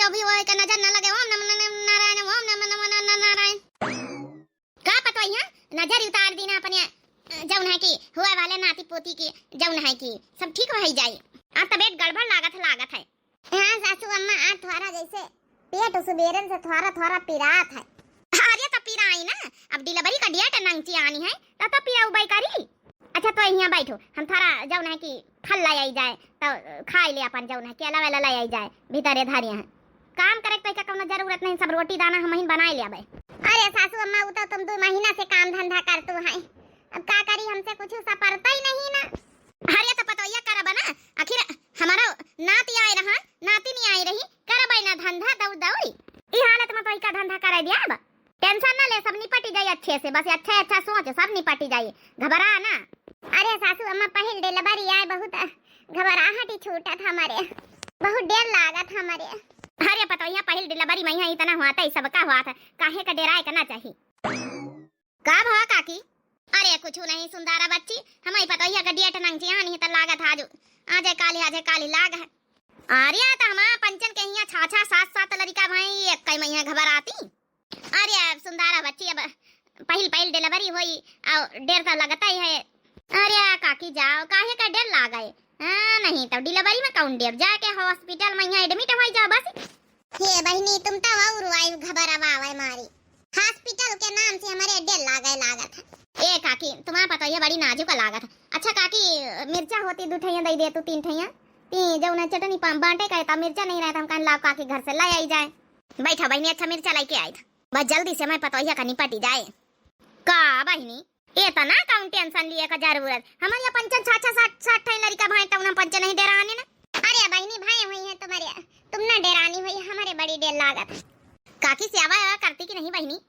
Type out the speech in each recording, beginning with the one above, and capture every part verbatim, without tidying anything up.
भी वो एक नजर न लगे, ओम नमः नमः नारायण, ओम नमः नमः न-, न-, नारायण। का पतोहिया, नजर उतार दीना अपने, अ, जौन है कि हुए वाले नाती पोती की, जौन है कि सब ठीक हो ही जाई। और तबीयत गड़बड़ लागत है, लागत है। हाँ सासू अम्मा, आज थोड़ा जैसे पेट सुबेरन से थोड़ा थोड़ा पिरात है। अरे तो पिराई ना, अब delivery का date नंगची आनी है, तो तो पिराऊ बाई करी। अच्छा तो यहाँ बैठो, हम थोड़ा जौन है कि फल ले आई जाए, तो खाई ले अपन जौन है कि अलावा ले आई जाए, भीतरे धरे हैं। काम करे के तो कौनो जरूरत नहीं, सब रोटी दाना हम ही बनाए ले आवे। अरे सासू अम्मा, वो तो तुम दो महीना से काम धंधा करतू हैं, अब का करी, हमसे कुछ सपरता ही नहीं ना। अरे तो पतोहिया करब ना, आखिर हमारा नाती आए रहा, नाती नहीं आई रही, करब ना धंधा दौड़ दौड़ी। ई हालत में तो का धंधा करे दिया अब। Tension ना ले, सब निपट जाई अच्छे से, बस अच्छा अच्छा सोच, सब निपट जाई, घबरा ना। अरे सासू अम्मा, पहिल delivery आए, बहुत घबराहट ही छूटत हमरे, बहुत डर लागत हमरे। अरे पतोहिया, पहिल delivery में यहाँ इतना हुआ था, सबका हुआ था, काहे का डेराए का ना चाही। का भवा काकी? अरे कुछ नहीं सुंदरा बच्ची, हमारी पतोहिया का date नंगची आनी है, तो लागत आजू, आज है काली, आज है काली लाग है। अरे तो हमारा पंचन के यहाँ छा छा सात सात लड़का भाई एक कई में यहाँ घबराती। अरे अब सुंदरा बच्ची, अब पहिल पहिल delivery होई, और डर तो लगता ही है। अरे काकी जाओ, काहे का डर लागे? हाँ, नहीं तो delivery में कौन डर, जाके hospital में यहाँ admit हो जाओ बस। हे बहिनी, तुम तो और आई घबरावा आवे मारी। Hospital के नाम से हमारे डर लागे लागत है। ए काकी, तुम्हारा पतोहिया बड़ी नाजुक लागत है। अच्छा काकी, मिर्चा होती दो ठैया दे दे तू, तीन ठैया। ती जौन चटनी पा-, बांटे का था, मिर्चा नहीं रहता, हम कहन लाओ काकी घर से ले आई जाए। बैठा बहिनी, अच्छा मिर्चा लेके आई था, बस जल्दी से मैं पतोहिया का निपटी जाए। का बहिनी, एतना कौन tension लिए का जरूरत? हमारे यहाँ पंचन छा छा सात सात ठे लड़का भाई, तो उन्हें पंचन नहीं डेराने ना। अरे बहिनी, भाई हुई है तुम्हारे, तुम ना डेरानी हुई, हमारे बड़ी डर लागत है। काकी सेवा वेवा करती कि नहीं बहिनी?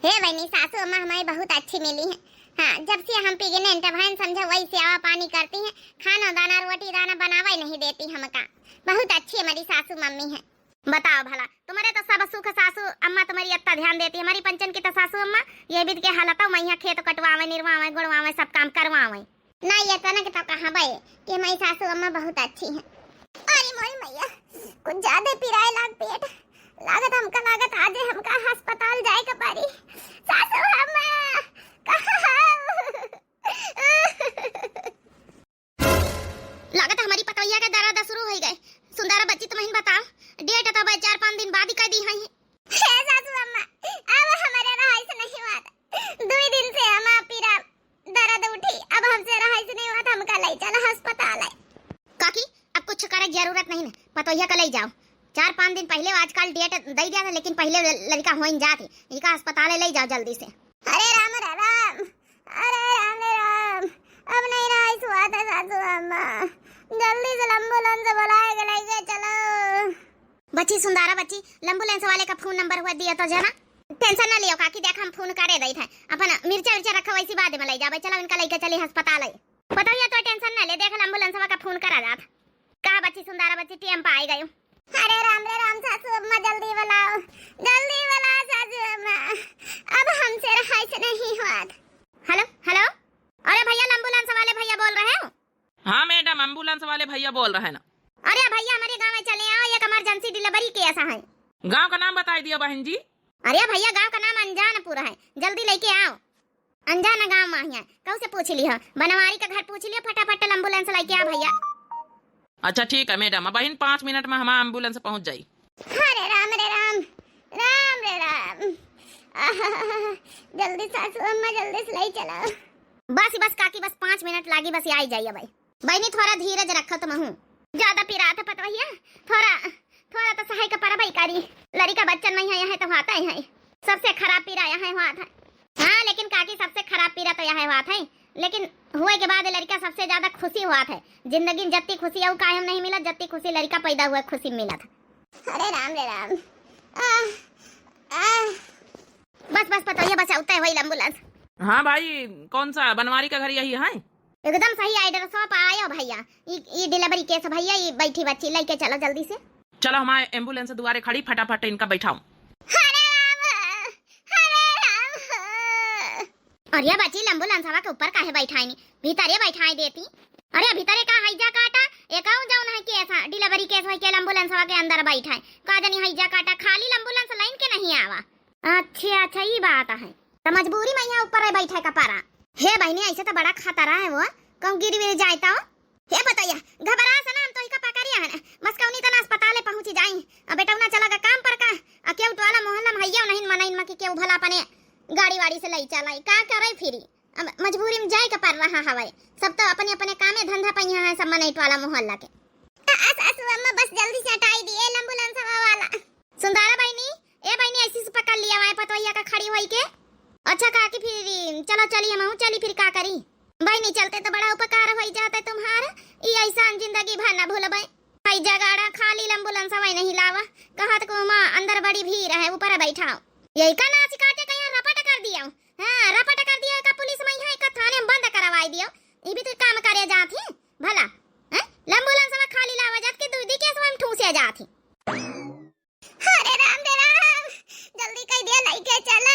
हे बहिनी, सासू अम्मा हमारी बहुत अच्छी मिली है। हाँ, जब से हम pregnant भाई समझे वही सेवा पानी करती हैं, खाना दाना रोटी दाना बनावे नहीं देती हमका। बहुत अच्छी हमारी सासू मम्मी है। बताओ भला, तुम्हारे तो सब सुख सासू अम्मा तुम्हारी इतना ध्यान देती, हमारी पंचन की तो सासू अम्मा ये बीत के हालत में यहाँ खेत कटवावे, निरवावे, गोड़वावे, सब काम करवावे। ना ये तनक तो कहाँ बे कि हमारी सासू अम्मा बहुत अच्छी हैं। अरे मोरी मैया, कुछ ज्यादा पिराए लाग पेट, लागत हमका, लागत आजे हमका अस्पताल जाए के पड़ी। सासू अम्मा, कहाँ हो? लागत हमारी पतोहिया के दर्द शुरू हो गए। सुंदरा बच्ची, तुम ही बताओ, date तो भाई चार पाँच दिन बाद ही कह दी है। हे सासू अम्मा, अब हमारे रहाई से नहीं हुआ था। दो दिन से हम पीरा दर्द उठी, अब हमसे रहाई से नहीं हुआ था, हमका ले चला अस्पताल है। काकी, अब कुछ करे की जरूरत नहीं ना, पतोहिया का ले जाओ। चार पाँच दिन पहले, आजकल date दे दिया था, लेकिन पहले ल-, लड़का होइन जात है, इका अस्पताल ले जाओ जल्दी से। अरे राम रे राम, अरे राम रे राम, अब नहीं रहाई सुहात है सासू अम्मा, जल्दी से ambulance बुलाए के लेके चलो। बच्ची सुंदरा बच्ची, ambulance वाले का phone number हुआ दिया तो जना। Tension ना लियो काकी, देख हम phone करे दई थे, अपन मिर्चा विर्चा रखा वैसी बाद में ले जाबे, चलो इनका लेके चली अस्पताल है। पतोहिया तो tension ना ले, देख ambulance वाला का phone करा जात। कहा बच्ची सुंदरा बच्ची, time पे आई गयो। अरे राम रे राम सासू अम्मा, जल्दी बुलाओ, जल्दी बुलाओ सासू अम्मा, अब हमसे रहाई से नहीं हुआ। Hello, hello, अरे भैया, ambulance वाले भैया बोल रहे हो? हाँ madam, ambulance वाले भैया बोल रहे हैं ना। अरे भैया, हमारे गाँव में चले आओ, एक emergency delivery case है। गाँव का नाम बताई दियो बहन जी। अरे भैया, गाँव का नाम अनजानपुर है, जल्दी लेके आओ। अनजान गाँव में है, कहू से पूछ लियो, बनवारी का घर पूछ लियो, फटाफट ambulance लेके आ भैया। अच्छा ठीक है madam, अब बहन पाँच मिनट में हमारा ambulance पहुँच जाई। अरे राम रे राम, राम रे राम, आहा, जल्दी सासू अम्मा, जल्दी से ले चलो। बस बस काकी, बस पाँच मिनट लागी, बस आई जाइए भाई। बहनी, थोड़ा धीरज रखो तुमहू। ज्यादा पिरात है पतोहिया, थोड़ा, थोड़ा तो सहाय का परबई करी। लड़िका बच्चन में यहाँ, यहाँ तो होता ही है। सबसे खराब पीरा यहाँ हुआ था। हाँ, लेकिन काकी, सबसे खराब पीरा तो यहाँ हुआ था, लेकिन हुए के बाद लड़िका सबसे ज्यादा खुशी हुआ था। जिंदगी में जत्ती खुशी है, वो कायम नहीं मिला, जत्ती खुशी लड़िका पैदा हुआ, खुशी मिला था। अरे राम रे राम। आह, आह। बस, बस, पतोहिया बचाउते होई ambulance। हाँ भाई, कौन सा बनवारी का घर यही है? एकदम सही address पे आयो भैया। ई, ई delivery case भैया, ई बैठी बच्ची, लेके चलो जल्दी से। चलो, हमारे ambulance दुआरे खड़ी, फटाफट इनका बैठाओ। हरे राम, हरे राम। अरे बच्ची, ambulance हवा के ऊपर काहे बैठाई नी? भीतरे बैठाई देती। अरे भीतरे का हैजा काटा, एकाऊ जौन है कि ऐसा delivery बड़ी केस होई के एम्बुलेंसवा के अंदर बैठा है। का जानी हैजा काटा खाली एम्बुलेंस लाइन के नहीं आवा। अच्छा, अच्छा, ई बात है। त मजबूरी में यहाँ ऊपर है बैठे का पारा। हे बहिनी, ऐसे तो बड़ा खतरा है वो, कहूँ गिर विर जाए तो। हे पतोहिया, घबरा से ना, हम तो इका पकड़िया है ना, बस कौनी तना अस्पताल पहुँची जाई। अब बेटौना चला गा काम पर का, आ केहू टोला मोहल्ला में हैया नहीं मनइन में कि केहू भला अपने गाड़ी वाड़ी से लई चलाई, का करे फिरी। अब मजबूरी में जाए के पड़ रहा हवे। सब तो अपने अपने कामे धंधा पे यहाँ है, सब मनई टोला मोहल्ला के। आ, आ, सासू अम्मा, बस जल्दी से हटाई दिए एम्बुलेंस वाला। सुंदरा बहिनी, ए बहिनी, ऐसी से पकड़ लिया हमारे पतोहिया का खड़ी होई के। अच्छा काकी, फिर चलो चली, हम चली, फिर का करी? बहिनी, चलते तो बड़ा उपकार होई जाते तुम्हार, ई ऐसा जिंदगी भर ना भूलबे। हैजा गाड़ा खाली एम्बुलेंस वही नहीं लावा, कहत को माँ अंदर बड़ी भीड़ है, ऊपर बैठाओ। यही का नाच काटे का यहाँ रपट कर दियो। हाँ, रपट कर दियो, का पुलिस में है, का थाने में बंद करवाई दियो। ये भी तो काम करे जात ही भला। हैं? एम्बुलेंस में खाली लावा जात के दूधी के समय में ठूसे जात ही। अरे राम रे राम, जल्दी कह दिया, लइके चला।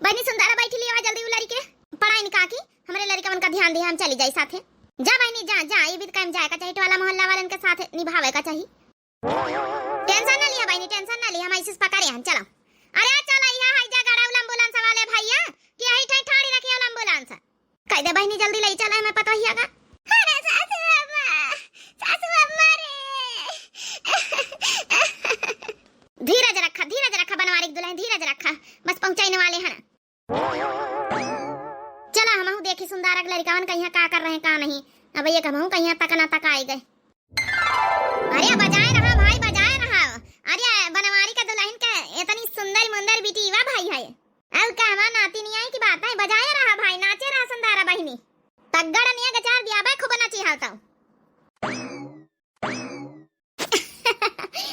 बहिनी सुंदरा, बैठी लिया जल्दी उ लड़ी के। पढ़ाई निका की, हमरे लड़िकवन का ध्यान दिया, हम चली जाई साथे। जा बहिनी, जा, जा, ये भी काम जाए का चाहिए, टोला मोहल्ला वालन के साथ निभावे का चाहिए। टेंशन ना लिया बहिनी, टेंशन ना लिया, हम ऐसे पकड़े हैं, चलो। अरे चलो, यह है जा गड़ा एम्बुलेंस वाले भैया, कि यही ठे ठाड़ी रखिए एम्बुलेंस। कह दे बहिनी, जल्दी ले चले हमें पतोहिया का। अरे सासू अम्मा, सासू अम्मा रे। धीरज रखा, धीरज रखा, बनवारी के दुल्हन, धीरज रखा, बस पहुँचाने वाले हैं ना। चला, हमहू देखी सुंदरा के लड़िकवन कहिया का कर रहे, का नहीं। अब ये हमहू कहिया तक ना तक आए गए। अरे बजाए रहा भाई, बजाए रहा। अरे बनवारी का दुल्हन का इतनी सुंदर मुंदर बिटिया भाई है। अब का हमार नाती नहीं आई की बात है, बजाए रहा भाई, नाचे रहा सुंदरा बहिनी। तगड़ निया गचार दिया बे, खूब नाची हाल तो।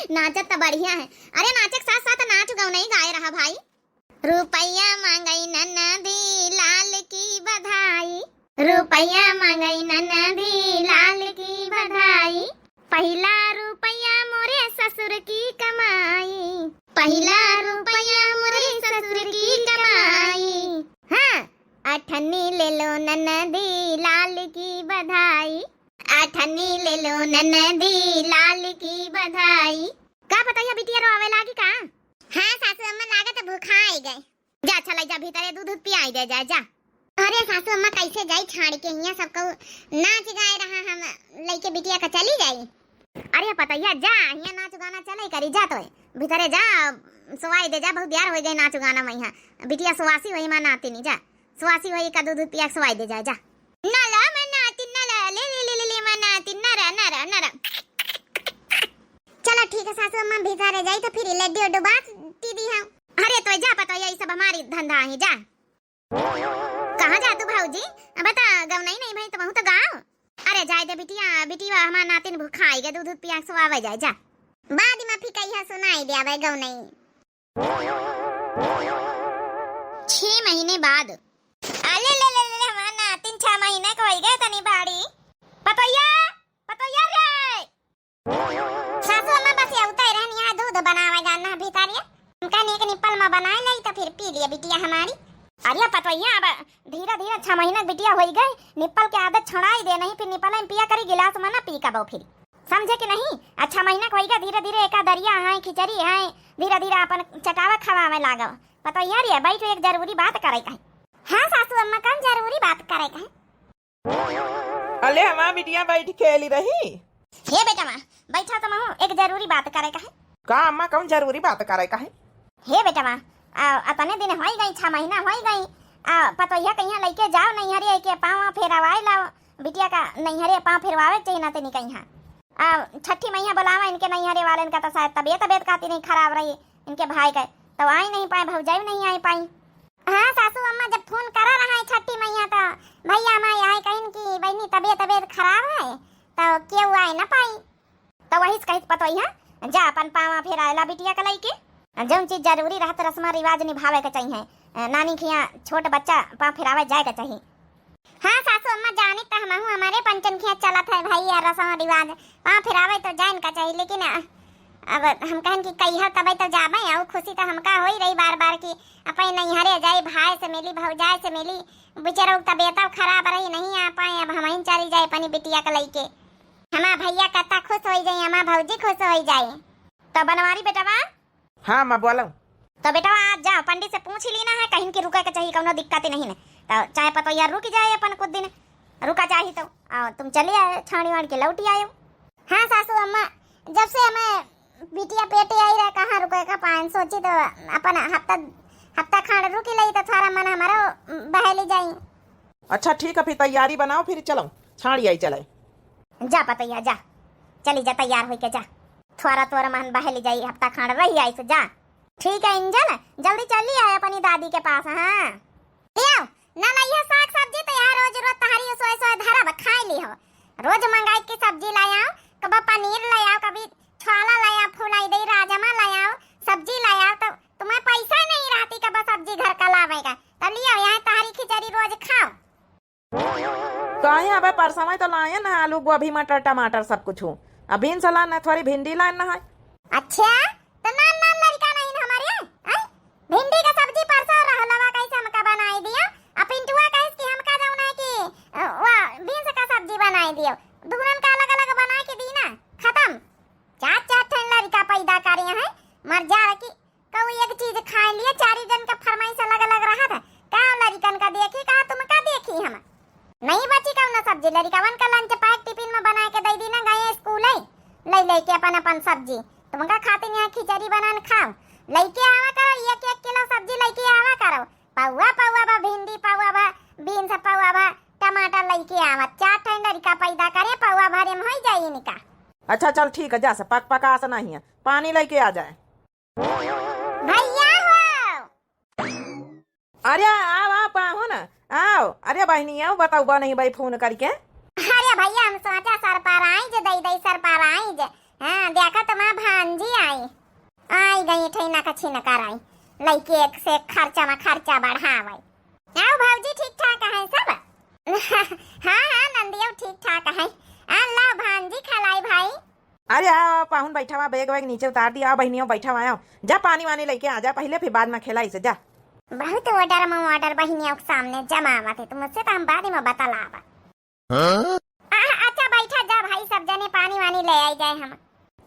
नाचत त बढ़िया है। अरे नाचे के साथ साथ नाच गौनई गाए रहा भाई। रुपया मांगई ननदी लाल की बधाई, रुपया मांगई ननदी लाल की बधाई। पहिला रुपया मोरे ससुर की कमाई, पहिला रुपया मोरे ससुर की कमाई। हाँ, अठन्नी ले लो ननदी लाल की बधाई, अठन्नी ले लो ननदी लाल की बधाई। का पतोहिया बिटिया रोवे लागी का? हाँ सासू अम्मा, लागत भूखाई गए। जा चला जा भीतरे दूध दूध पियाई दे जा, जा। अरे सासू अम्मा कैसे जाई छाड़ के, हियाँ सब कहू नाच गाए रहा, हम लइके बिटिया का चली जाई। अरे पतोहिया जा, हियाँ नाच गाना चले करी, जा तो भीतरे जा, सोवाई दे जा, बहुत देर हो गई नाच गाना में, यहाँ बिटिया सोवासी वही माँ नातिनी, जा सोवासी वही का दूध दूध पिया के सोवाई दे जा, जा। नला मनाती नला ले ले ले ले ले मनाती नरा नरा नरा। चला ठीक है सासू अम्मा, भीतरे जाई तो फिर लड्डू उड्डू बांट दी हम। अरे तो जा पतोहिया, ये सब हमारी धंधा है, जा। कहाँ जा तू भौजी? अब बता गौनई नहीं भाई तो बहुत गाँव। अरे जाए दे बिटिया, बिटिया हमार नातिन भुखाई गए, दूध दूध पिया के सोवावे जाए, जा। बाद में फिर कहिया सुनाई दे आवे गौनई। छह महीने बाद। अले ले ले ले, हमार नातिन छह महीने के होई गए तनी बाड़ी। पतोहिया, पतोहिया रे। सासू अम्मा बस ये उतर रहनी है, दूध बनावे जाना है भीतर ये। हम कहनी एक निप्पल में बनाए लाई तो फिर पी लिए बिटिया हमारी। अरे पतोहिया, अब धीरे धीरे छह महीना के बिटिया होई गई, निप्पल के आदत छुड़ाई दे, नहीं फिर निप्पल में पिया करी, गिलास में ना पी कबो फिर। समझे कि नहीं? अच्छा महीना के होई गए, धीरे धीरे एका दरिया है, खिचड़ी है, धीरे धीरे अपन चटावा खवावे लागो। पतोहिया रे, बैठ, एक जरूरी बात करे का है। हाँ सासू अम्मा, कौन जरूरी बात करे का है? अले हमार बिटिया बैठ खेली रही। हे बेटवा, बैठा तो महू, एक जरूरी बात करे का है। का अम्मा, कौन जरूरी बात करे का है? हे बेटवा, आ, अतने दिन होई गई, छह महीना होई गई, आ, पतोहिया कहिया लइके जाओ नैहरे के पाँव फेरवाए लाओ, बिटिया का नैहरे पाँव फेरवावे के चाहिए ना तनी कहिया। आ, छठी मैया बुलावा इनके नैहरे वाले, इनका तो शायद तबीयत, तबीयत काती नहीं खराब रही, इनके भाई का, तो आई नहीं पाए, भौजाई नहीं आई पाई। हाँ सासू अम्मा, जब फोन करा रहा है छठी मैया तो भैया माई आए कहिन कि बहिनी तबीयत, तबीयत खराब है तो केहू आए ना पाई। तो वही से कहित पतोहिया, जा अपन पाँव फेराए ला बिटिया के लइके। जौन चीज जरूरी रहत रस्मा रिवाज निभावे के चाहिए। नानी खिया छोट बच्चा पाँव फेरावे जाए के चाहिए। हाँ सासू अम्मा, जानी तो हमहू हमारे पंचन खिया चलत है भाई, या रस्म रिवाज पाँव फेरावे तो जाए का चाहिए, लेकिन अब हम कहन कि कहिया तबे तो जाबे, और खुशी तो हमका होई रही बार बार कि अपने नैहरे जाई, भाई से मिली, भौजाई से मिली, बेचारा तबीयत खराब रही, नहीं आ पाए, अब हम ही चली जाए अपनी बिटिया के लइके। हमार भइया कत्ता खुश होइ जाई, हमार भौजी खुश होइ जाई। तो बनवारी बेटवा? हाँ, अम्मा, बोलो। तो बेटवा, आज जाओ, पंडित से पूछ ही लीना है, कहिन कि रुके के चाहिए, कौनो दिक्कत ही नहीं है। तो चाहे पतोहिया रुक जाए अपन कुछ दिन, रुका चाही तो, और तुम चली आए, छाड़ी वाड़ के लौटी आयो। हाँ सासू अम्मा, जब से हमें बिटिया पेटे आई रहे, कहाँ रुके का पान, सोची तो अपन हफ्ता, हफ्ता खांड रुकी लई तो थोड़ा मन हमारो बहली जाई। अच्छा ठीक है, फिर तैयारी बनाओ, फिर चलो छाड़ी आई चले। जा पतैया जा, चली जा तैयार होई के जा, थोड़ा तोर मन बहली जाई, हफ्ता खांड रही आई से जा। ठीक है इंजल, जल्दी चली आए अपनी दादी के पास। हाँ ले आओ, ना लइहा साग सब्जी तो यहाँ रोज रोज तहारी सोए सोए धरब, खाए ली हो। रोज मंगाई के सब्जी ले आओ, कभी पनीर ले आओ, कभी छोला ले आओ, फुलाई दे राजमा ले आओ, सब्जी ले आओ, तो तुम्हें पैसा नहीं रहती कब सब्जी घर का लावे का, तो लियो यहाँ तहारी खिचड़ी रोज खाओ। काहे अबे परसवे तो लाए ना आलू, गोभी, मटर, टमाटर सब कुछ। अब बीन्स लान ना, थोड़ी भिंडी लान ना है। अच्छा, तो नान नान लड़का नहीं ना हमारे, हैं? भिंडी का सब्जी परसों रहलवा कैसे हमका बनाई दियो, आ पिंटुआ कहिस कि हमका जौन है कि, अ, वा बीन्स का सब्जी बनाई दियो। दुगनन का अलग अलग बना के दी ना, खत्म। चार चार ठन लड़का पैदा करे हैं, मर जा कि कहू एक चीज खाए लिए, चारी जन का फरमाइश अलग अलग रहत है। का लड़िकन का देखी, का तुमका देखी हम? नहीं बची कौनो सब्जी, लड़िकवन का lunch pack टिफिन में बना के दे दी ना, गए स्कूल है, ले लेके अपन अपन सब्जी। तुमका खातिर यहाँ खिचड़ी बनान खाओ, लेके आवा करो, एक एक किलो सब्जी लेके आवा करो। पौवा पौवा बा भिंडी, पौवा बा बीन्स, पौवा बा टमाटर लेके आवा। चार ठन लड़िका पैदा करे, पौवा भरे में होई जाई इनका। अच्छा चल ठीक है, जा से पक पका से नहीं है, पानी लेके आ जाए। भैया हो। अरे आओ, आओ पाहुन, आओ। अरे बहिनी, आओ, बतउबा नहीं भाई फोन करके। अरे भैया, हम सोचा सरप्राइज दई दई, सरप्राइज। हाँ, देखा तो माँ भांजी आई, आई गई ठैना का छिनकर आई, लइके एक से खर्चा में खर्चा बढ़ावे। आओ भौजी, ठीक ठाक है सब? हाँ हाँ नंदियो ठीक ठाक है। आ ला भांजी खलाई भाई। अरे आओ, आओ, पाहुन बैठा हुआ, बैग वैग नीचे उतार दिया। आओ बहिनियों, बैठा हुआ, आओ। जा पानी वानी लेके आ जा पहले, फिर बाद में खेला इसे, जा। बहुत order में order बहिनियों के सामने जमावत है, तो मुझसे तो हम बाद में बतलावा। हाँ? आ, अच्छा बैठा जा भाई, सब जने पानी वानी ले आई जाए हम।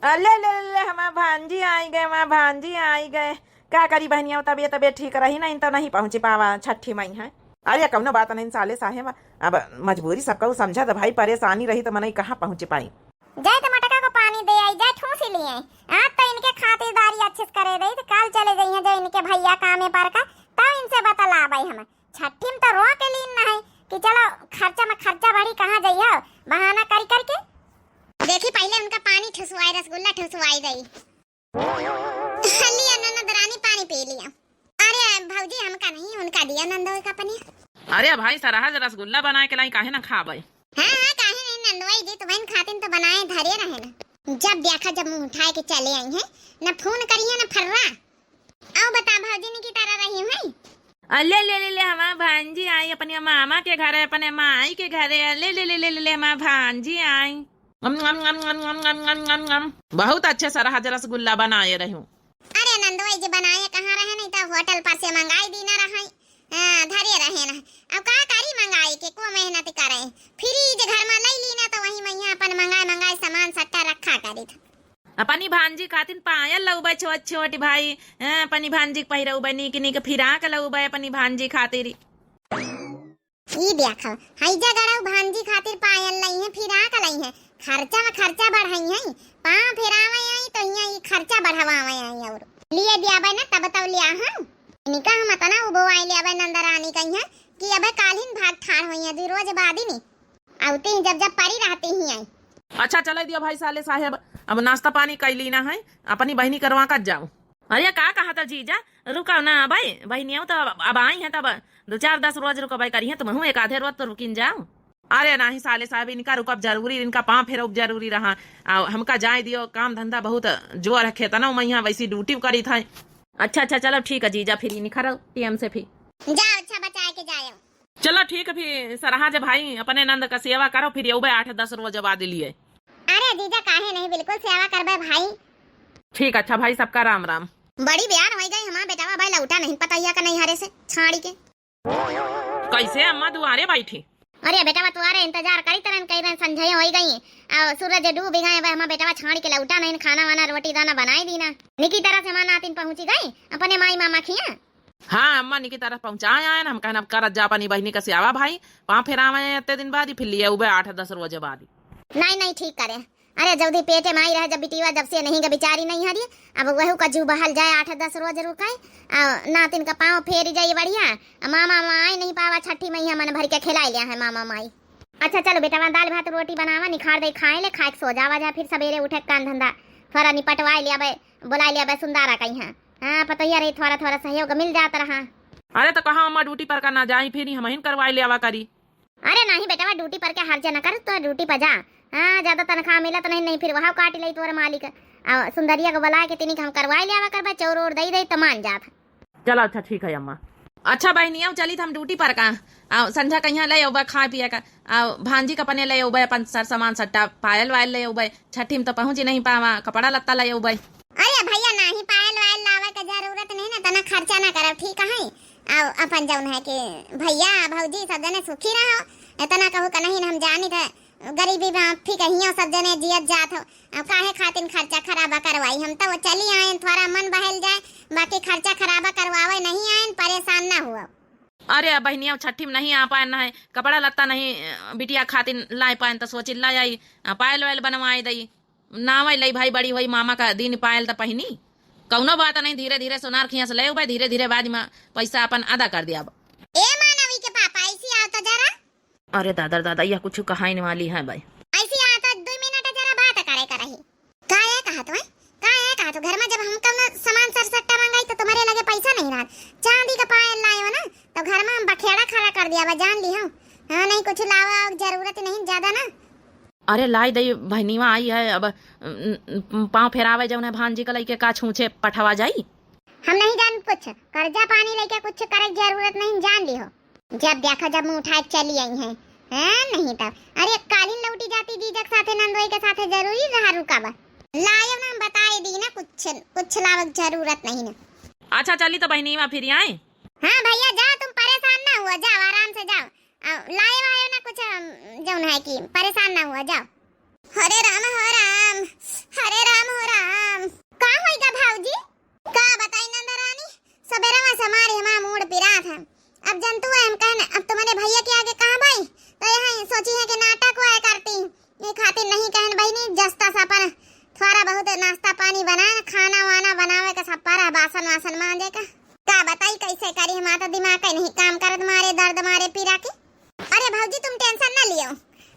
अले ले ले, हमार भांजी आई गए, हमार भांजी आई गए। का करी बहनिया, तबियत, तबियत ठीक रही नहीं तो नहीं पहुँची पावा छठी मई है। अरे कौनो बात नहीं साले साहेब, अब मजबूरी सबका समझा तो भाई, परेशानी रही तो मनई कहाँ पहुँच पाई। जाए तो मटका को पानी दे आई, जाए ठूसी लिए। आज तो इनके खातिरदारी अच्छे से करे दे, तो कल चले जाइए जो इनके भैया कामे पर का, तब इनसे बतलाबे हम। छठी में तो रो के लीन ना है कि चलो खर्चा में खर्चा बढ़ी, कहाँ जाइए बहाना करी करके। देखी पहले उनका पानी ठुसवाई, रसगुल्ला ठुसवाई दई। लिया ननद रानी पानी पी लिया। अरे भौजी हमका नहीं, उनका दिया नंदोई का पानी। अरे भाई सरहज रसगुल्ला बनाए के लाई काहे ना खाबे? हाँ हाँ काहे नहीं नंदोई जी, तुम्हें खातिन तो बनाए धरे रहे ना। जब देखा जब मुंह उठाए के चले आई हैं, न फोन करिए न फर्रा। आओ बता भौजी ने की तरह रही हुई। अले ले ले ले हमार भांजी आई अपने मामा के घरे, अपने माई के घरे। अले ले ले ले ले ले हमार भांजी आई। अम, अम, अम। बहुत अच्छे सरहज रसगुल्ला बनाए रहूं। अरे नंदोई जी बनाए कहाँ रहे, नहीं तो होटल पर से मंगाई दी ना रहे। हाँ, धरे रहे ना। अब का करी मंगाई के, को मेहनत करे। फ्रिज घर में ले ली ना तो वही में यहाँ अपन मंगाए मंगाए सामान सट्टा रखा करी था। अपनी भांजी खातिन पायल लउबे छोट छोट भाई, हैं, अपनी भांजी के पहिरउबे नीक नीक फिराक लउबे अपनी भांजी खातिर। ई देखो, हैजा गड़ाऊ भांजी खातिर पायल लई है, फिराक लई है, खर्चा में खर्चा बढ़ाई है, पाँव फेरावे आई तो हियाँ ई खर्चा बढ़वावे आई और लिए दियाबे ना तब तब लिया हम। इनका हम अतना उबो आई ले अबे नंदरानी कही है कि अबे कालिन भाग ठार होई है, दू रोज बाद ही नहीं। अउते ही जब जब परी रहते ही आई। अच्छा चले दियो भाई साले साहेब, अब नाश्ता पानी कई लीना है, अपनी बहिनी करवा कर जाओ। अरे का कहा था जीजा, रुको ना भाई, बहिनियों तो अब, अब आई हैं तब दो चार दस रोज रुकबे करी हैं, तुम एक आधे रोज तो रुकिन जाओ। अरे नाही साले साहेब, इनका रुकब जरूरी, इनका पाँव फेरब जरूरी रहा। आ, हमका जाए दियो, काम धंधा बहुत जोर है, खेतना में यहाँ वैसी ड्यूटी करी था। अच्छा अच्छा चलो ठीक है जीजा, फिर निखरो टीएम से फिर। जाओ अच्छा बचाए के जाओ। चलो ठीक है, फिर सरहाज भाई अपने नंद का सेवा करो, फिर यउबे आठ दस रोज बाद लिए। अरे जीजा काहे नहीं, बिल्कुल सेवा करबे भाई। ठीक, अच्छा भाई, सबका राम राम। बड़ी बेयार होई गई हमार बेटावा भाई, लौटा नहीं पतैया का नैहरे से छाड़ी के। कैसे अम्मा दुआरे बैठी? अरे बेटवा, तोहरे इंतजार करी तरन, कई रन संझय होई गई, अउ सूरज डूबी गए, अब हमार बेटवा छाड़ी के लौटा नहीं, खाना वाना रोटी दाना बनाई दीना। निकी तरह से हमार नातिन पहुँची गई अपने माई मामा खिया। हाँ अम्मा, निकी तरह पहुँचाए आए ना, हम कहन अब करत जा अपनी बहिनी का सियावा भाई, पाँव फेरावे अत्ते दिन बाद ही, फिर लिए उबे आठ दस रोजे बाद ही। नहीं नहीं, ठीक करे। अरे जल्दी पेटे माई रहे जब बिटिया, जब से नहीं ग बिचारी नहीं हरी, अब वहू का जू बहल जाए, आठ दस रोज रुकाए, आ नातिन का पाँव फेरी जाई बढ़िया। आ मामा माई नहीं पावा छठी मैया, मन भर के खिलाई लिया है मामा माई। अच्छा चलो बेटवा, दाल भात रोटी बनावा, निखार दे खाए ले, खाए के सो जावा जा, फिर सवेरे उठे काम धंधा थोड़ा निपटवाए लिया बे, बुलाए लिया बे सुंदारा कहीं है। हाँ पतोहिया रही, थोड़ा थोड़ा सहयोग मिल जात रहा। अरे तो कहा अम्मा ड्यूटी पर का ना जाई, फिर ही हम ही करवाए लियावा करी। अरे नाही बेटवा, ड्यूटी पर के हर्ज न कर, तो ड्यूटी पर जा। हाँ, ज्यादा तनख्वाह मिलत नहीं, नहीं फिर वहाँ काट लई तोर मालिक। आ सुंदरिया को बुला के तिनी के हम करवाई लियावा करबा, चौर ओर दई दई तो मान जात। चला अच्छा ठीक है अम्मा। अच्छा बहनिया, चली त हम ड्यूटी पर का। आ संझा कहिया ले अउबा खाए पिए का। आ भांजी का अपने ले अउबा अपन सर सामान सट्टा पायल वायल ले अउबा। छठी में तो पहुँच ही नहीं पावा, कपड़ा लत्ता ले अउबा। अरे भैया, नाही पायल वायल लावे के जरूरत नहीं ना, इतना खर्चा ना करब, ठीक है? अब अपन जौन है कि भैया भौजी सब जने सुखी रहो, इतना कहू का नहीं ना, हम जानी थे गरीबी में फिर कहियो सब जने जियत जात हो। अब काहे खातिन खर्चा खराबा करवाई, हम तो चली आए थोड़ा मन बहल जाए, बाकी खर्चा खराबा करवावे नहीं आए, परेशान ना हुआ। अरे अब बहनिया छठी में नहीं आ पाए ना है, कपड़ा लत्ता नहीं अ, बिटिया खातिन लाए पाए तो सोची ला आई, अ, पायल वायल बनवाए दई। नावै लई भाई, बड़ी होई मामा का दिन पायल त पहिनी। कौनो बात नहीं, धीरे धीरे सोनार खिया से ले उबे, धीरे धीरे बाद में पैसा अपन अदा कर दिया। ए मानवी के पापा, ऐसी आओ तो जरा। अरे दादा दादा, यह कुछ कहाइन वाली है भाई। ऐसी आओ तो दो मिनट जरा बात करे कर रही। का ये कहत हो? का ये कहत हो? घर में जब हम कौनो सामान सर सट्टा मंगाई तो तुम्हारे लगे पैसा नहीं रहत। चांदी का पायल लाए हो ना, तो घर में हम बखेड़ा खड़ा कर दिया बा, जान ली हो। हाँ, नहीं कुछ लावा, जरूरत नहीं ज्यादा ना। अरे लाई दई, बहनिवा आई है, अब, उम, उम, पाँव फेरावे जौन है भांजी का लइके का छूछे पठवा जाई? हम नहीं जान कुछ, कर्जा पानी लइके कुछ करे के जरूरत नहीं, जान लिहो। जब देखा जब मुँह उठाए के चली आई हैं, हैं नहीं तब। अरे कालिन लौटी जाती जीजक साथे नंदोई के साथे जरूरी रहा रुका बा। लायो ना हम बताए दी ना कुछ, कुछ लावे के जरूरत नहीं ना। अच्छा चली तो बहनिवा फिर आई। हाँ भैया जाओ, तुम परेशान ना हुआ, जाओ आराम से जाओ। आ, लाए वायो ना कुछ, अम, जौन है कि परेशान ना हुआ, जाओ। हरे राम, हो राम, हरे राम, हो राम। का होइगा भौजी? का बताई नंदरानी, सबेरवा से मारे हमार मूड पिरात है। अब जनतु है, हम कहन, अब तुम्हारे भैया के आगे कहाँ भाई, तो यहाँ सोची है कि नाटक हुआ है करती। ये खातिर नहीं कहन बहिनी, जस्ता सा अपन थोड़ा बहुत नाश्ता पानी बनाए, खाना वाना बनावे का सब पर है, बासन वासन मांजे का। का बताई कैसे करी, हमारा तो दिमाग ही नहीं काम करत, मारे दर्द मारे पीरा के। अरे भौजी तुम tension ना लियो,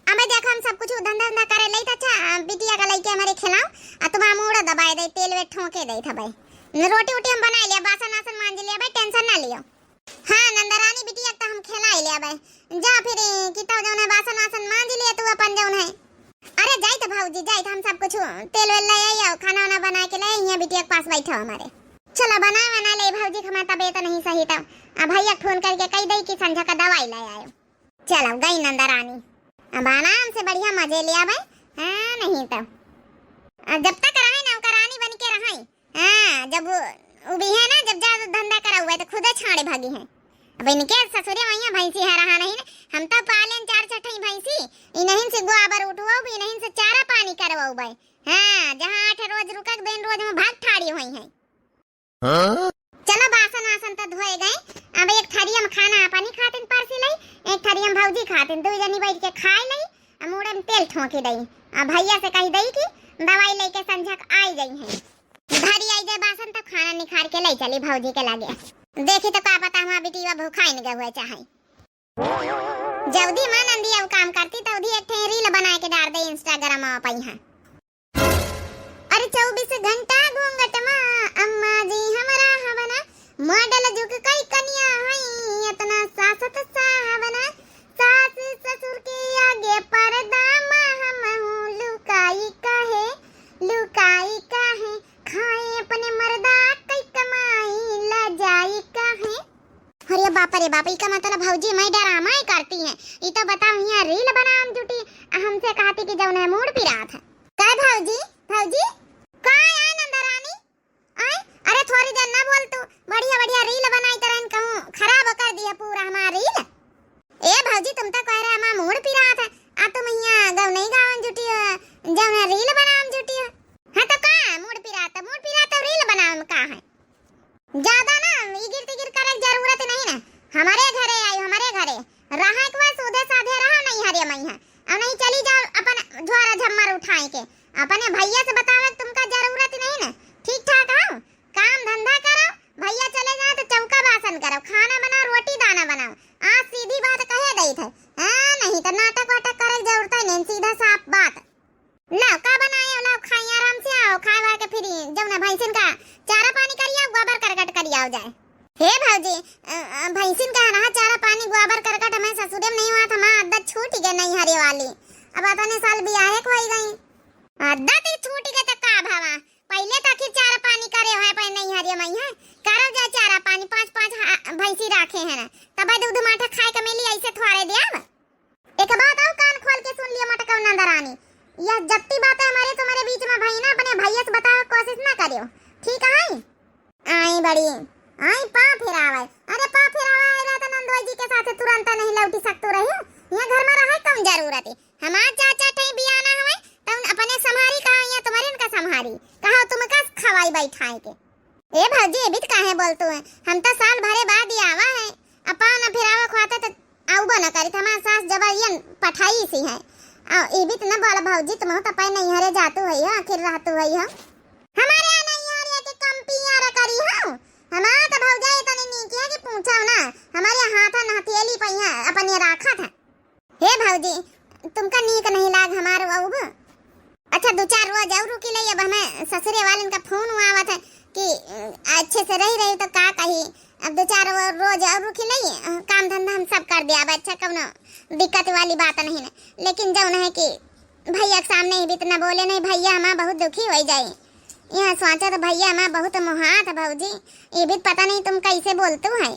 अबे देखो हम सब कुछ धंधा धंधा करे लई, अच्छा बिटिया का लइके हमारे खिलाओ, आ तुम्हारा मूड़ा दबाए दे, तेल वे ठोंके दे था भाई। रोटी उटी हम बनाए लिया, बासन वासन मांज लिया भाई, tension ना लियो। हाँ नंदरानी बिटिया तो हम खिलाई लिया बे। जा फिर, किता जौन है बासन वासन मांज लिया तू अपन जौन है। अरे जाई तो भौजी जाई तो हम सब कुछ तेल वेल ले आई और खाना वाना बना के ले आई, यहाँ बिटिया के पास बैठो हमारे। चलो बना बना ले भौजी, हमारी तबीयत नहीं सही तब। अब भैया फोन करके कह दई कि संझा का दवाई ले आयो। चलो गई नंदरानी, अब आराम से बढ़िया मजे लिया बे। हाँ नहीं तो अब जब तक रहे नौकरानी बन के रहे, हाँ, जब वो, वो भी है ना, जब जा धंधा करा हुआ है तो खुदे छाड़े भागी हैं। अब इनके ससुरे वहीं भैंसी है रहा नहीं ना, हम तो पालें चार छठई भैंसी, इन्हीं से गोबर उठवाओ भी, इन्हीं से चारा पानी करवाओ भाई। हाँ, जहाँ आठ रोज रुकक दिन रोज में भाग ठाड़ी हुई हैं। हाँ? चलो बासन वासन तो धोए गए, अब एक थरिया में खाना पानी खातिन परसी लई, एक थरिया में भौजी खातिन, दो जनी बैठ के खाए लई, अब मूड़े में तेल ठोंकी दई, अब भैया से कही दई कि दवाई लेके संझा के आई गई हैं। धरी आई जाए बासन तब खाना निखार के ले चली भौजी के लागे। देखी तो का पता हमार बिटिया भूखाइन गए हुए चाहे। जल्दी माँ नंदी अब काम करती तो उधी एक ठे reel बना के डाल दे Instagram में पई है। अरे चौबीस घंटा घूंघट मा अम्मा जी हमरा हवना, model जुग कई कनिया हई, इतना सासत साहबना, सास ससुर के आगे पर्दा मा हम हूँ लुकाई काहे, लुकाई काहे, खाए अपने मर्दा कई कमाई, लजाई काहे। अरे बाप रे बाप, इका मतलब भौजी मैं डरामा ही करती हैं। ई तो बताओ, यहाँ reel बनाम जुटी, हमसे कहती कि जौन है मूड़ पिरात है। का भौजी, भौजी, का है नंदरानी? आय, अरे थोड़ी देर ना बोल तू, बढ़िया बढ़िया reel बनाई तरहन कहूँ खराब कर दिया पूरा हमारा reel। ए भौजी, तुम तो कह रहे हमारा बनावे में जुटी हो। हाँ तो का मूड पिरात, मूड पिरात तो reel बनावे में का है? ज्यादा ना इगिर तिगिर करे के जरूरत नहीं ना। हमरे घरे आई, हमरे घरे रहा, एक बार सूधे साधे रहा, नैहरे मइहाँ। और नहीं चली जाओ अपन झोरा झम्मर उठाए के। अपने भैया से बतावे के तुमका जरूरत नहीं ना। ठीक ठाक हो, काम धंधा करो, भैया चले जाए तो चौका बासन करो, खाना बनाओ, रोटी दाना बनाओ। आज सीधी बात कहे देत है, हाँ, नहीं तो नाटक वाटक करे के जरूरत ही नहीं, सीधा साफ बात। लाओ, का बनाए हो, लाओ, खाई आराम से आओ, खाए वाए के फिर जौन है भैंसिन का चारा पानी करियाओ, गोबर करकट करियाओ जाए। हे भौजी, अ, अ, भैंसिन का है ना चारा पानी, गोबर करकट हमें ससुरे में नहीं हुआ था, हमार आदत छूट गई नैहरे वाली। अब अतने साल बियाहे को होई गई, आदत ही छूट गई तो का भवा, पहले तो आखिर चारा पानी करे है, पहले नैहरे मइहाँ करो जाए चारा पानी, पाँच पाँच हा-, भैंसी राखे हैं ना, तब दूध माठा खाए के मिली, ऐसे थोड़े देब। एक बात और कान खोल के सुन लियो मोटकौना दरानी, यह जत्ती बातें हमारे तुम्हारे बीच में भई ना, अपने भैया से बतावे के कोशिश ना करियो, ठीक है? आई बड़ी, आई पाँव फिरावे, अरे पाँव फिरावे आए रहा तो नंदोई जी के साथ तुरंत नहीं लौटी सकतू रही, यहाँ घर में रहे कौन जरूरत है? हमार चार चार ठई बियाना हवे, तब अपने संभारी कहा, यहाँ तुम्हारे इनका संभारी कहा, तुमका खवाई बैठाए के। ए भौजी, एबित काहे बोलतू है? हम तो साल भरे बाद ही आवा है। अब पाँव न फिरावे खुआते तो आउबो न करी, हमार सास जबरियन पठाई सी है। आ, एबित न बोल भौजी, तुम तो पै नैहरे जातू है हो, आखिर रहतू है हो। हमारे यहाँ नैहरे के कम पियार करी हो। हमार तो भौजाई इतनी नीक है कि पूछो ना। हमारे हाथ न हथेली पे यहाँ अपन ये राखत है। हे भौजी, तुमका नीक नहीं लाग हमार वहू? अच्छा, दो चार रोज और रुकी ले, अब हमें ससुरे वालन का फोन आवत है कि, अ, अच्छे से रही रही तो का कही। अब दो चार वो रोज और रुकी ले, अ, काम धंधा हम सब कर दिया, अब अच्छा कौनो दिक्कत वाली बात नहीं है। लेकिन जौन है कि भैया के सामने एबित न बोले नहीं, भैया हमार बहुत दुखी हो जाई। यहाँ सोचा तो भैया हमार बहुत मोहात भौजी, एबित पता नहीं तुम कैसे बोलतू है।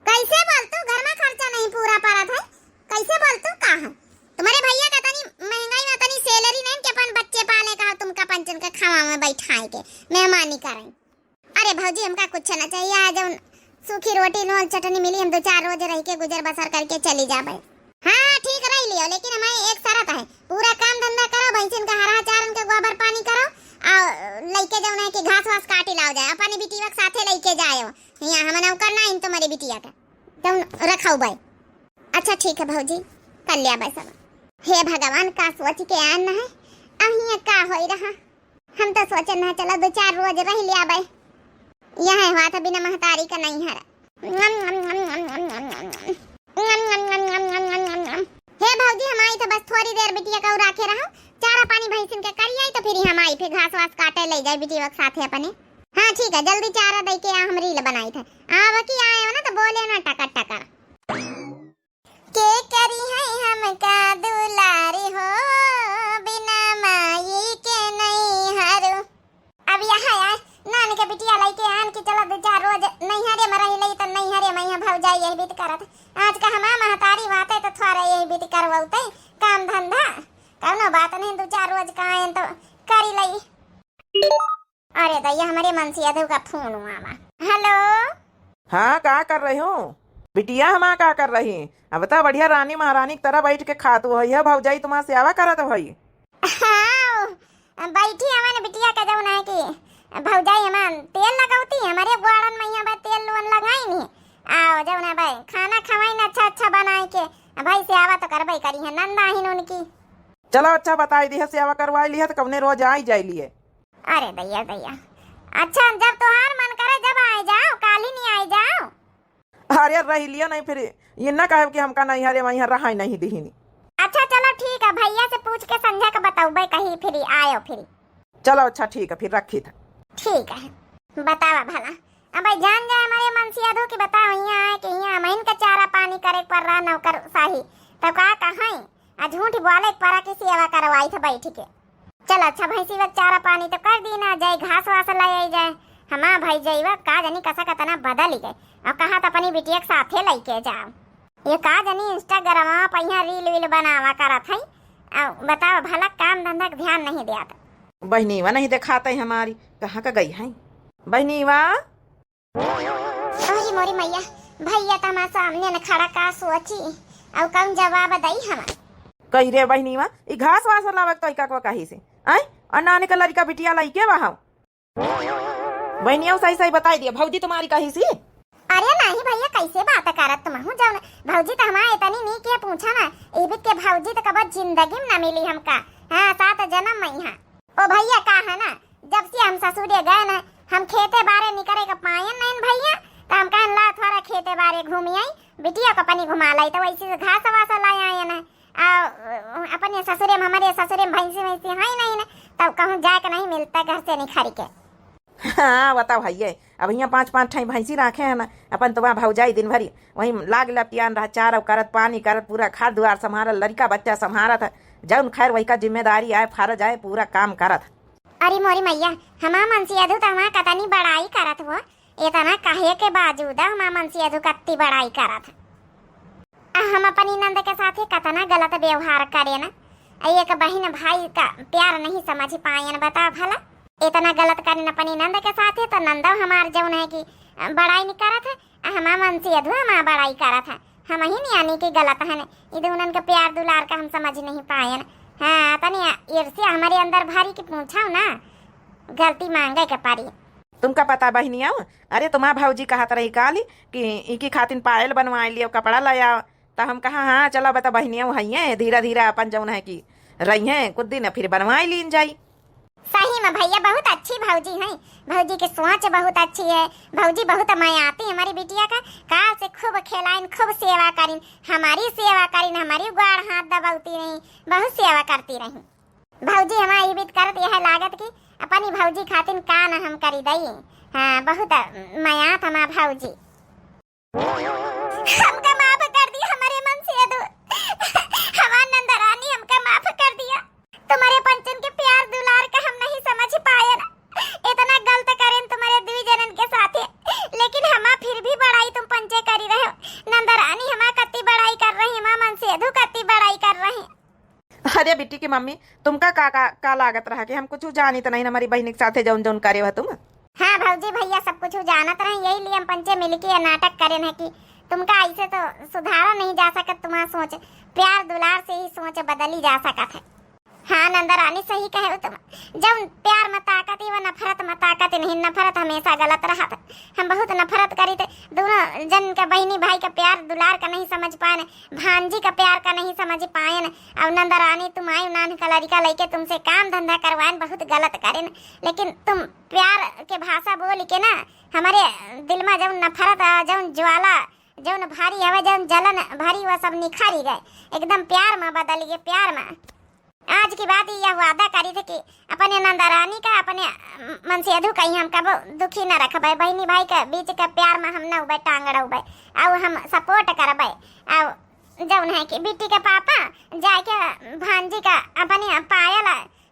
कैसे बोलतू? घर में खर्चा नहीं पूरा परत है, कैसे बोलतू का है? तुम्हारे भैया का तनी महंगाई में तनी salary नहीं कि अपन बच्चे पाले का, तुमका पंचन के खावा में बैठाए के मेहमानी करें। अरे भौजी, हमका कुछ ना चाहिए, आज जौन सूखी रोटी नून चटनी मिली, हम दो चार रोज रह के गुजर बसर करके चली जाबे। हाँ, ठीक रह लियो, लेकिन हमारे एक शर्त है, पूरा काम धंधा करो, भैंसिन का हरा चारन के गोबर पानी करो, और लइके जौन है कि घास वास काटी लाओ जाए, अपनी बिटिया के साथे लइके जाओ। यहाँ हम नौकर ना इन तुम्हारी बिटिया के, जौन रखाऊ बाई। अच्छा ठीक है भौजी, कर लिया बाई सब। हे भगवान, का सोच के आन है, अब हियाँ का होई रहा। हम तो सोचे ना, चलो दो चार रोज रह लिया बाई। यहाँ हुआ था बिना महतारी का नहीं हरा। हे भौजी, हम आई तो बस थोड़ी देर बिटिया का राखे रहो, चारा पानी भैंसिन के करी आई तो फिर हम आई, फिर घास वास काटे ले जाए बिटिया के साथे अपने। हाँ ठीक है, जल्दी चारा दे के आ, हम reel बनाई थे। अब की आए हो ना तो बोले ना टकर टकर। के करी है हमका दुलारी हो, बिना माई के नहीं हरू। अब यहाँ आए, नान के बिटिया लइके आन के चला दो चार रोज नैहरे में रही लई, तो नैहरे में यहाँ भौजाई यही बीत करत। आज का हमार महतारी बाते तो थोड़ा यही बीत करवौते, काम धंधा, कौनो बात नहीं, दो चार रोज का आए तो करी लई। अरे दैया, हमरे मनसियाधु का फोन आवा। हेलो। हाँ, का कर रही हो? बिटिया हमार का कर रही? अब तो बढ़िया रानी महारानी की तरह बैठ के खात हुई है, भौजाई तुम्हार सेवा करत हुई। हाँ, बैठी हवन बिटिया का जौन है कि भौजाई हमार तेल लगौती, हमरे ग्वाड़न में यहाँ बा तेल लोन लगाई नहीं। आओ जौन है भाई, खाना खवाई न अच्छा अच्छा बनाए के, भाई सेवा तो करबे करी है, नंद आहिन उनकी। चलो अच्छा बताई दी है, सेवा करवाई ली है तो कौने रोज आई जाई लिए। अरे दैया, दैया। अच्छा, जब तोहार मन करे, जब आए जाओ, काली नहीं आए जाओ। अरे, रह लियो नहीं, फिर ये ना कहे कि हमका नहीं हरे, वहीं रहा नहीं दिहिनी। अच्छा, चलो ठीक है, भैया से पूछ के संझा के बतौबे कहीं, फिर आयो फिर। चलो, अच्छा, ठीक है, फिर रखी था। ठीक है, बतावा भला। अब भाई जान जाए हमारे मनसियाधु की बताओ, यहाँ आए कि यहाँ हमइन का चारा पानी करे के पड़ रहा, नौकर साही, तब का कहें? आ झूठ बोले के परा की सेवा करवाई थे बैठ के। चल अच्छा, भैंसी वक चारा पानी तो कर दी ना, जाए घास वास ले आई जाए। हमार भाई जइवा का जनी कसा कतना बदल गए, और कहा तो अपनी बिटिया के साथे लेके जाओ। ये का जनी Instagram पे यहाँ reel वील बनावा करत है, और बताओ भला काम धंधा के ध्यान नहीं देत। बहनीवा नहीं देखात है हमारी, कहाँ का गई है बहनीवा? अरे मोरी मैया, भैया त हमार सामने न खड़ा, का सोची, अउ कौन जवाब दई हमार। कही रे बहिनीवा, ई घास वास लावे के तोई ककवा कही से, आय? और नानी का लड़का बिटिया लइके बा हौ। बहनिया सही सही बताई दिया, भौजी तुम्हारी कही सी। अरे नहीं भैया, कैसे बात करत तुम हूँ, जौन भौजी तो हमारे इतनी नीक है, पूछा ना, इबित के भौजी तो कबो जिंदगी में ना मिली हमका। हाँ, सात जन्म में यहाँ। ओ भैया, का है ना, जब से हम ससुरे गए न, हम खेते बारे निकरे के पायन नहीं भैया, तो हम कहन ला थोड़ा खेते बारे घूमी आई, बिटिया को अपनी घुमा लाई, तो वैसे से घास वास ला आए न। आ, अपने ससुरे में, हमारे ससुरे में भैंसी वैंसी है ही नहीं न, तब कहूँ जाए के नहीं मिलता घर से निखर के। हाँ, बताओ भैया, अब यहाँ पाँच पाँच ठाई भैंसी राखे है ना, अपन तो वहाँ भौजाई दिन भरी वहीं लाग लपटियान रहा, चारा करत, पानी करत, पूरा घर दुआर संभारत, लड़का बच्चा संभारत है, जौन खैर वही का जिम्मेदारी आए, फर्ज आए, पूरा काम करत। अरे मोरी मैया, हमार मनसेधू तो हमार कतनी बड़ाई करत हो, इतना कहे के बावजूद हमार मनसेधू कत्ती बड़ाई करत। आ हम अपनी नंद के साथे कतना गलत व्यवहार करे न। आ एक बहिन भाई का प्यार नहीं समझ पायन, बताओ भला। इतना गलत करेन अपनी नंद के साथे, तो नंदो हमार जौन है कि बड़ाई नहीं करत है, आ हमार मनसेधू हमार बड़ाई करत है। हम ही नियानी की गलत हन, ई दुनन के प्यार दुलार का हम समझ नहीं पायन। हाँ, तनी ईर्ष्या हमारे अंदर भरी कि पूछो ना, गलती मांगे के पड़ी। तुमका पता बहिनिया, अरे तुम्हार भौजी कहत रही काली कि इनकी खातिन पायल बनवाए लियो, कपड़ा ले आओ। त हम कहा, हाँ चलो बता बहिनिया, हइये धीरे धीरे अपन जौन है कि रही हैं कुछ दिन, फिर बनवाए लीन जाई। सही में भैया बहुत अच्छी भौजी हैं, भौजी की सोच बहुत अच्छी है, भौजी बहुत मयाती हमारी बिटिया का, काल से खूब खिलाइन, खूब सेवा करिन, हमारी सेवा करिन, हमारी गोड़ हाथ दबौती रही, बहुत सेवा करती रही। भौजी हमारी इबित करत यह लागत कि अपनी भौजी खातिन का न हम करी दई। हाँ, बहुत मयात हमार भौजी। हमका माफ कर दिया हमारे मनसेधू, हमार नंदरानी, हमका माफ कर दिया। तुम्हारे पंचन के प्यार दुलार का हम नहीं समझ पायन, इतना गलत करेन तुम्हारे दुई जनन के साथे, लेकिन हमार फिर भी बड़ाई तुम पंचे करी रहे हो। नंदरानी हमार कत्ती बड़ाई कर रही, हमार मनसेधू कत्ती बड़ाई कर रही। अरे बिट्टी की मम्मी, तुमका का, का, का लागत रहा कि हम कुछ जानित नहीं हमारी बहिनी के साथे जौन जौन करे हो तुम? हाँ भौजी भैया सब कुछ जानत रहे, यही लिए हम पंचे मिलके ये नाटक करेन है कि तुमका ऐसे तो सुधारा नहीं जा सकत, तुम्हार सोच, प्यार दुलार से ही सोच बदली जा सकत है। हाँ नंदरानी सही कहे हो तुम, जौन प्यार में ताकत ही वो नफरत में ताकत ही नहीं, नफरत हमेशा गलत रहत है। हम बहुत नफरत करी थे, दोनों जन का बहिनी भाई का प्यार दुलार का नहीं समझ पाए, भांजी का प्यार का नहीं समझ पायन। और नंदरानी तुम आई नान का लड़का लेके तुमसे काम धंधा करवाएन, बहुत गलत करेन, लेकिन तुम प्यार के भाषा बोल के ना हमारे दिल में जौन नफरत आ, जौन ज्वाला, जौन भारी हवे, जौन जलन भारी, वह सब निखरी गए, एकदम प्यार में बदल गए, प्यार में। आज की बात यह वादा करी थे कि अपने नंदरानी का, अपने मनसेधू का ही हम कबो दुखी न रखबे, बहिनी भाई के बीच के प्यार में हम न उबे टांग अड़उबे, और हम support करबे, और जौन है कि बिट्टी के पापा जाके भांजी का अपने पायल,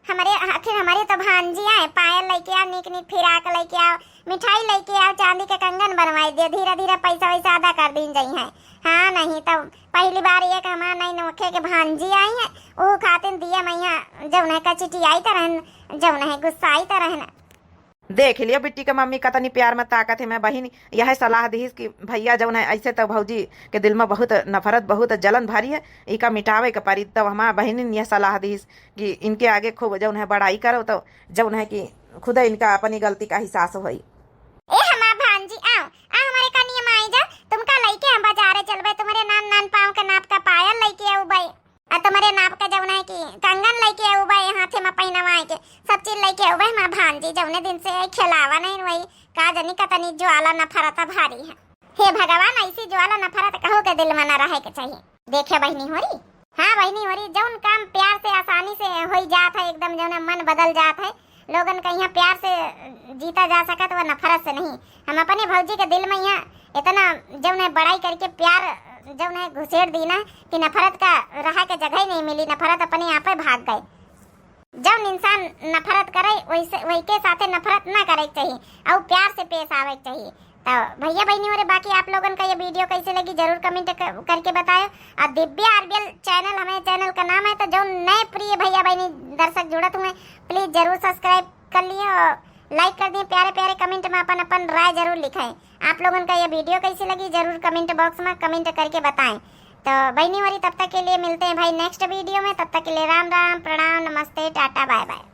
हमारे, आखिर हमारी तो भांजी आए, पायल लेके आओ, नीक नीक फिराक लेके आओ, मिठाई लेके आओ, चांदी के कंगन बनवाई दियो, धीरे धीरे पैसा वैसा अदा कर दीन जाई है। हाँ, नहीं तो पहली बार एक हमार नई नोखे के भांजी आई है, ओहू खातिन दिया मैया जौन है कचिटी आई तरहन, जौन है गुस्सा आई तरहन। देख लियो बिट्टी के मम्मी कतनी प्यार में ताकत है। मैं बहिन यह सलाह दीस कि भैया जौन है, ऐसे तो भौजी के दिल में बहुत नफरत, बहुत जलन भरी है, इका मिटावे के परी। तब हमार बहिन यह सलाह दीस कि इनके आगे खूब जौन है बड़ाई करो, तो जौन है कि खुद इनका अपनी गलती का एहसास होई। ए हमार भांजी, आओ, आ हमारे कनिया में आई जा, तुमका लेके हम बाजारे चलबे, तुम्हारे नान नान पाँव के नाप का पायल लेके आउबे, आ तुम्हारे नाप का जौन है कि कंगन लेके आउबे, हाथे में पहनवाए के सब चीज लेके आउबे। हमार भांजी जौने दिन से आई खिलावा नहीं वही का जनी कतनी ज्वाला नफरत भारी है। हे भगवान, ऐसी ज्वाला नफरत कहू के दिल में न रहे के चाहिए। देखे बहिनी होरी, हाँ बहिनी होरी, जौन काम प्यार से आसानी से होई जात है, एकदम जौन मन बदल जात है, लोगन का यहाँ प्यार से जीता जा सकत, वह नफरत से नहीं। हम अपने भौजी के दिल में यहाँ इतना जौन है बड़ाई करके प्यार जौन है घुसेड़ दी ना कि नफरत का रहा के जगह ही नहीं मिली, नफरत अपने आप ही भाग गए। जौन इंसान नफरत करे, वैसे, वही के साथे नफरत ना करे के चाहिए और प्यार से पेश आवे के चाहिए। तो भैया बहनी हो रे, बाकी आप लोगन का ये video कैसे लगी, जरूर comment क-, करके बताएं। और दिव्या आरबीएल channel हमारे channel का नाम है, तो जौन नए प्रिय भैया बहनी दर्शक जुड़त हुए, please जरूर subscribe कर लिए और like कर दिए। प्यारे प्यारे comment में अपन, अपन राय जरूर लिखें। आप लोगन का ये video कैसी लगी, जरूर comment box में comment करके बताएं। तो बहनी हो री, तब तक के लिए मिलते हैं भाई next video में। तब तक के लिए राम राम, प्रणाम, नमस्ते, टाटा, bye bye।